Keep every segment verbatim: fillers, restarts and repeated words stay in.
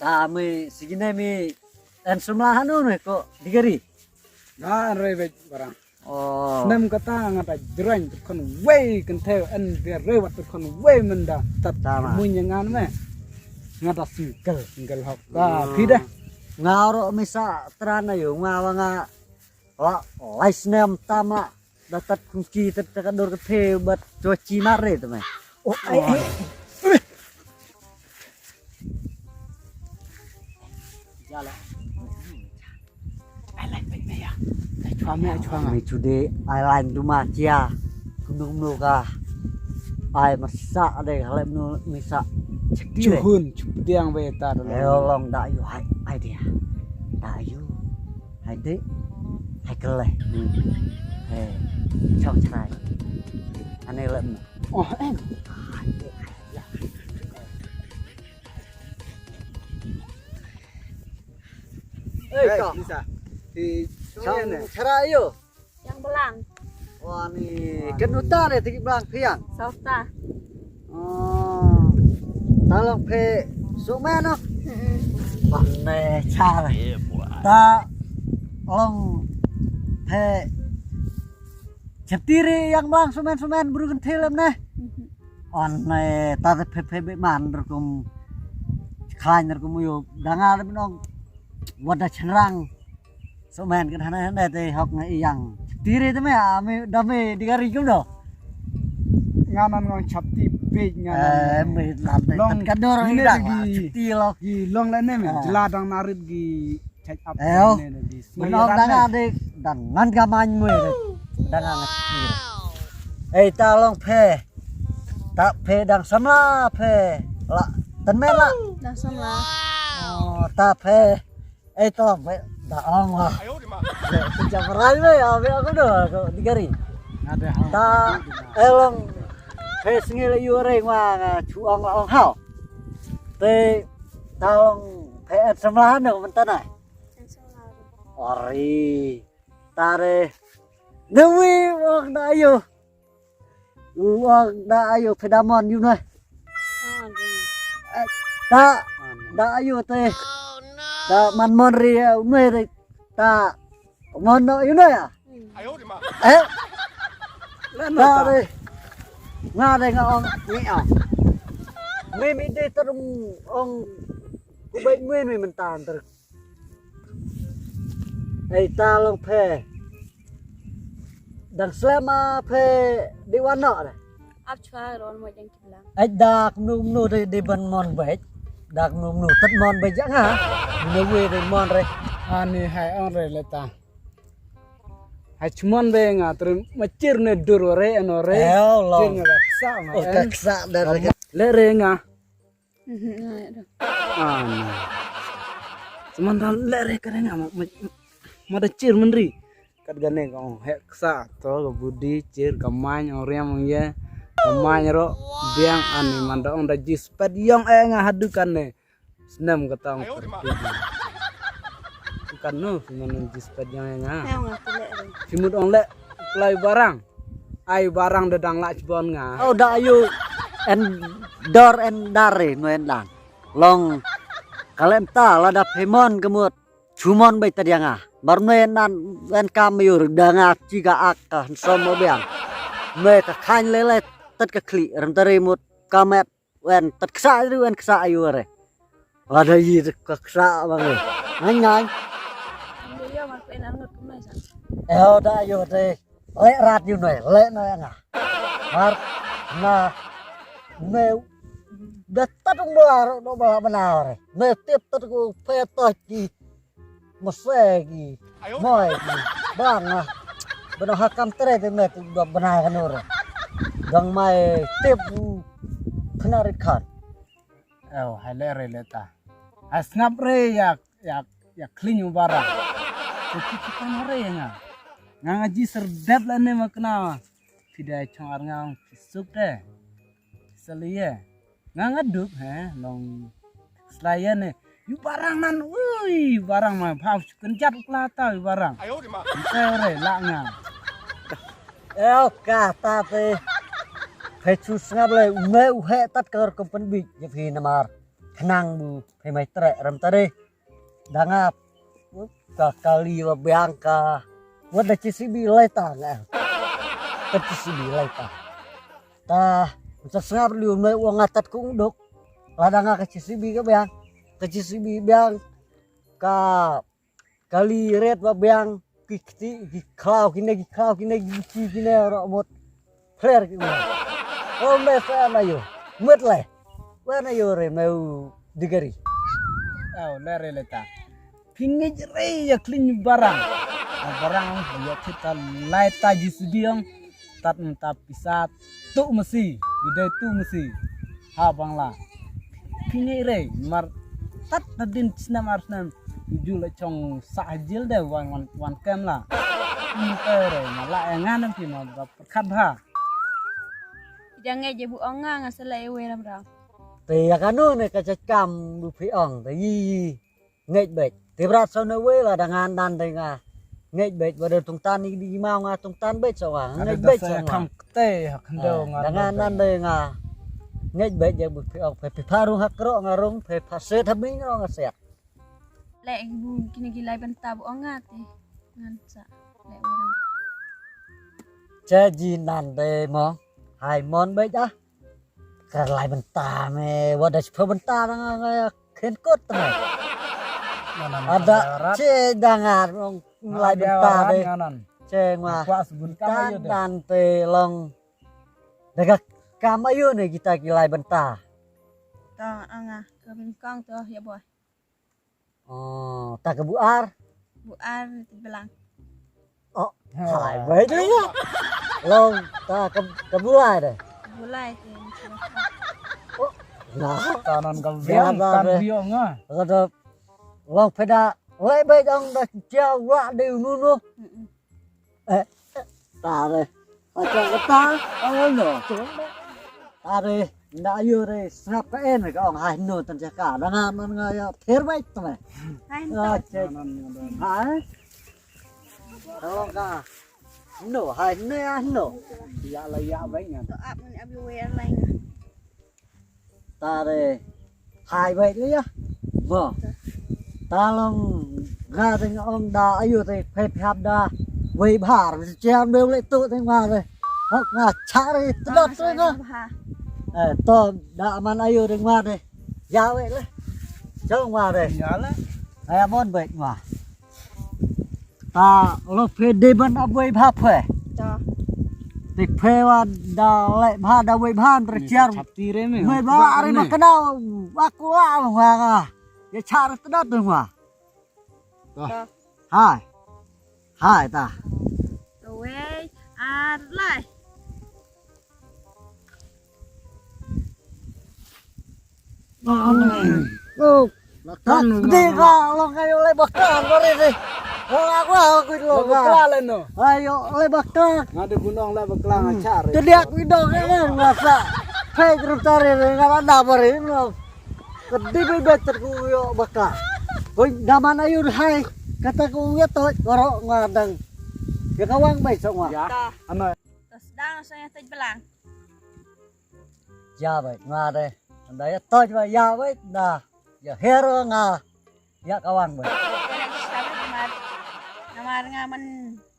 Ta mi sigine mi en sumla hanu me ko digari. Nga en rei bej barang. Oh. Snem kata nga da jreng tu kon wei kenteu en dia rei wat tu kon wei menda tat. Tama. Mun yang ngan me. Nga da single single hok. Ba phi deh. Nga ro misa tran ayo nga wa nga. La lai snem tama. Da tat kungki tat ka dur ka the bat cho chi mar re tu me. Oh, ai, ai. Jala. Ai lai pek me ya. Ai chwa me, ai chwa me. Me chude ai lai du ma chia. Kumno kumno ka. Ai masa de halep nu misa. Chekti de. Chuhun, chupdiang be ta da. Ayo long da yu hai idea. Da yu. Hai de. Hai kele. He. Chong chrai. Ane lem. Oh, em. Hai de. Ya. Eh, ka. Lisa. Di chong chrai yo. Yang belang. Wah, ni kan uta deh tiki belang piang. Sauta. Oh. Ta long phe so me no. Wah, ne char. Ta long phe chaptiri yang belang sumen sumen bru kan thilem ne. On ne ta phe phe be man rukum khlain rukum yo danga le nong wada chenrang. So men kan hana hana te hok nga iyang. Tiri te me ami dame digari kum do. Nga nan ngong chapti pej nga. Eh, me lam te long tat kador ni ida. Gi long le ne me. Jela dang narit gi check up. Eh, oh. Menong dang adik dang ngan ka man mui. Dang ngan. Eh, ta long phe. Ta phe dang samla phe. La ten me la. Dang samla. Oh, ta phe. Eh, to, be, da ong wa. Be, si jam rai be, ya, be, aku do, aku digari. Ada hal. Ta, eh, long, phe sngil yu re ngwa, nga, chu ong la ong hao. Te, ta long, phe et samla no, mentana. Ori, ta re, dewi, ong da yu. Uang da ayo phe da mon yu ne. Ta da ayo te. Ta man mon ri yu ne te. Ta mon no yu ne ya. Eh. Ta re. Nga re nga ong ni ong. Me mi de terung ong. Ku bai muen me mentan ter. Ei ta long phe. Dang slem a phe di wan noh re. Ap chwa ron mo jang kiblang. Ei dak nu nu di di ban mon bej. Dak nu nu tet mon bej jang ha. Nu we di mon re. Ani hai on re le ta. Hai chmon be nga tre machir ne dur re no re. Eo long. Chir nga dak sa ma. Oh, en. Dak sa da re. Le re nga. Mhm, nga ya dong. Ah, no. Sementara lek re kare nga ma, ma, ma da chir menri. Kat gane ka ong hek sa to ka budi chir ka main ong riam ong ye. Ka main ro biang ani man da ong da jis pet yong eh nga hadu kan ne. Snem kata ong pergi. Kan no, si man jis pet yong eh nga. Ayo nga tu lek re. Si mut ong lek plai barang. Ai barang da dang lach bon nga. Oh da ayu en dor en dar re no en dang. Long kalem ta la da phemon kemut. Chumon bai ta dia nga. Bar no en dan en kam yur da nga chi ka ak ka som mo biang. Me ka khan le le tet ka khli rem tare mut ka met wen tet ksa ri wen ksa ayu re. Lada yi ka ksa bang e. Ngai ngai. Ndu yo mar pe nan ngut kumai sa. Eo da yu te. Le rat yu noi le noi nga. Mar na me da tat ung bala ro do bala bana re. Me tip tat ku pe to ki. Mose ki. Moi ki. Bang ah. Bana hakam tre te me tu do bana ka nur. Dang mai tip u khynnah rit khan. Ew, hai le re le ta. Hai sngap re ya, ya, ya kling u barang. Te ki ki kan re ya nga. Nga nga ji ser dep la ne ma kna. Phi dei chong ar nga ong phi suk te. Phi sali ye. Nga nga duk he long. Slai ye ne. Yu barang nan ui barang ma pha suk kan jat u kla ta yu barang. Te re la nga. Ew ka ta te. Phi chu sngap le u me u he tat ka rukom pynbit ye phi namar. Khnang bu phi mai treh ram ta re. Da nga ka kali wa biang ka. Wat da J C B lai ta nga. Ka J C B lai ta. Ta sa sngap liu me wa nga tat kung duk. La da nga ka J C B ka biang. Ka J C B biang ka kali ret wa biang ki kti ki khlaw kine ki khlaw kine ki ki kine ro mut. Player ki umar. Oh me fa na yo. Mut le. Wa na yo re me u digari. Au le re le ta. Phi ngej re ya kling barang. Barang ya thit ta lai ta ji sidi ong. Tat ta pisa tu masi. Bidai tu masi. Ha bangla. Phi ngej re mar tat ta din snam ar snam. Ju la chong sa jil de wan wan wan kem la. Phi ngej re ma la ya ngan phi ma ba perkhat bha. Ida ngej je bu ong nga nga sala e we ram ram. Te ya kanu ne ka chakam bu phi ong te yi yi. Ngej bej. Te brat so ne we la da ngan dan te nga. Ngej bej ba de tung tan ni di mau nga tung tan bej so nga. Ngej bej so nga. Kam te ha khando nga. Da ngan dan te nga. Ngej bej ya bu phi ong phi phi pharung hak ro nga rung phi phaset ha bing ro nga set. Le bu kini gi lai benta bu ong nga te. Ngan sa le we ram. Che ji nan te mo. Hai mon bej ah. Ka lai benta me wa da chipha benta nga nga khen kot me. Ada che dangar lai benta de. Che ngwa. Kuas benta dan te long. Daga kam ayu ne kita ki lai benta. Ta anga ka bingkong to ya boy. Oh, ta ka buar. Buar ti belang. Oh, hai bai tu ya. Long ta ka ka bulai de. Bulai ti. Oh, nah. Tanan ka biang kan biang ah. Kata long peda. Wei bai dong da cia wa de unu. Eh, ta re. Acha kata, ano no. Ta re, nda ayu re, sngap ka en ka ong hai no tan jaka. Da nga man nga ya ther bai tme. Hai no. Acha. Hai. Ong ka. No, hai no ya no. Ya la ya bai nga. To ap ni abi wer lai nga. Ta re hai wei le ya. Mo. Ta long nga ding ong da ayu te phe phap da. Wei bhar chiam de le tu te nga re. Hok nga cha re tdot re nga. Eh to da man ayu ding nga de. Ya wei le. Chong nga de. Ya le. Ai mon wei nga. Ta lo phe de ban a boi bha phe. Ta. Te phe wa da le bha da boi bha tra chiar. Chapti re me. Me ba are ma kana wa ko wa wa. Ye char ta da tu wa. Ta. Hai. Hai ta. Wei ar lai. Oh. Di ka long ayo le bakla ko re re. Long aku aku lo ka. Bakla le no. Ayo le bakla. Nga de gunong le bakla nga char. Te dia ku do ke masa. Hai grup tare re nga da bare no. Kedi be better ku yo bakla. Koi daman ayo hai. Kata ku yo to ro nga dang. Ya kawang bai so nga. Ya. Ano. Terus dang so yang tej belang. Ya bai nga de. Anda ya toj bai ya bai da. Ya hero nga. Ya kawang bai. Namar nga man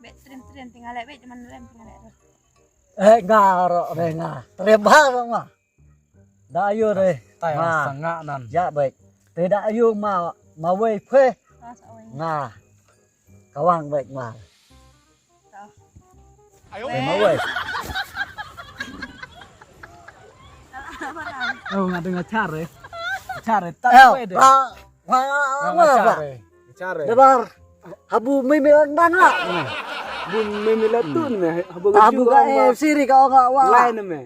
bet trim trim tinggal bet man rem tinggal. Eh nga ro de nga. Trim ba ro nga. Da ayu de. Tai ma sanga nan. Ya bai. Te da ayu ma ma wei phe. Nga. Kawang bai nga. Ayo. Eh, ma wei. Oh, nga dengar chare. Chare tak wei de. Ba, ba, ba. Chare. Chare. Debar. Habu mai mai dan la. Bun me me la tun me. Habo ka ju ka eh siri ka ong wa. Lai na me.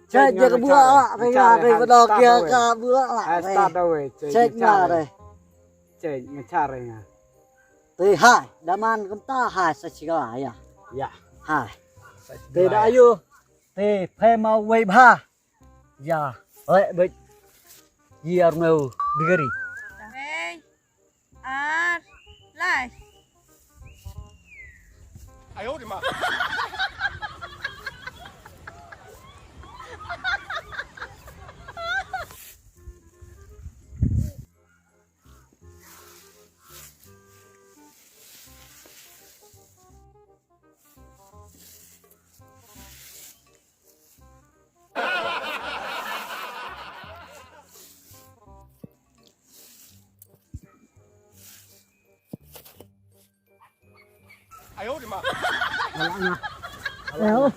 Cek je ka buak lah, tengah ke bedok ya ka buak lah. Ai start dah weh. Cek nga deh. Cek nga cara nga. Te hai, daman kumta hai sa chiga ya. Ya. Hai. Te da ayu. Te phe ma wei bha. Ya. Leh bek. Yar meu digari. Hei. Ar, lai. Ayo di ma. Alah nga. Ayo.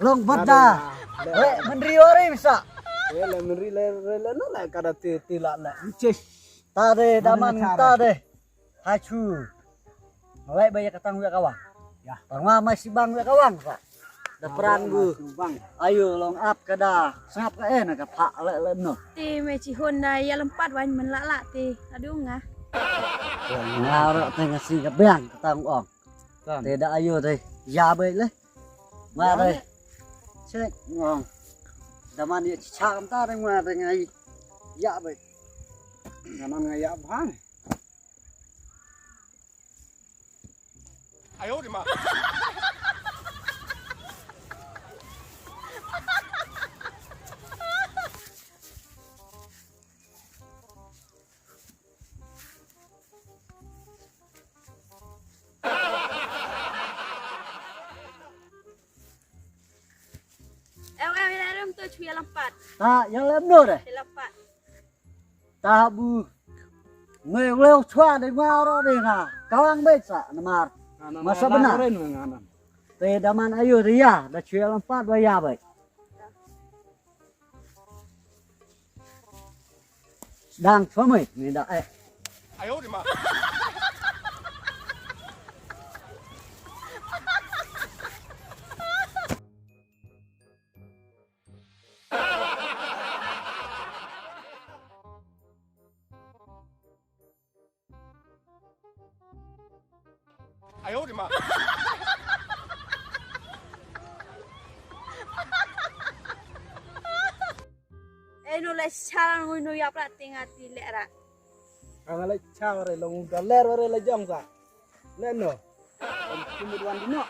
Long bada. Le menri ori bisa. Le menri le le no le kada ti ti la le. Cis. Ta de daman ta de. Hachu. Ngalai ba ïa ka tang wei ka wang. Ya. Tang ma ma sibang wei ka wang sa. Da pran gu. Ayu long ap ka da. Sngap ka eh na ka pha le le no. Te me chi hon na ïa lem pat wan men la la te. Adung nga. Nga ro te nga si ka biang ka tang ong. Te da ayu te. Ya bai le. Ma te. Chek ngong. Da man ïa chi cha kam ta te ma te ngai. Ya bai. Da man ngai ya bhang. Ayo di ma. Ew ew ïa rum tu chu ïa lampat. Ta ïa lem no de. Ïa lampat. Ta bu. Ngai leo chwa de ma ro de nga. Kawang bek sa namar. Masa benar. Te daman ayu de ya da chu ïa lampat ba ya bek. Dang famai ni da eh. Ayo di ma. Ayo di ma. Eh no le char ngui no yap la tinga ti le ra. Ang le char re long da ler re le jong sa. Le no. Ang kimut wan di no.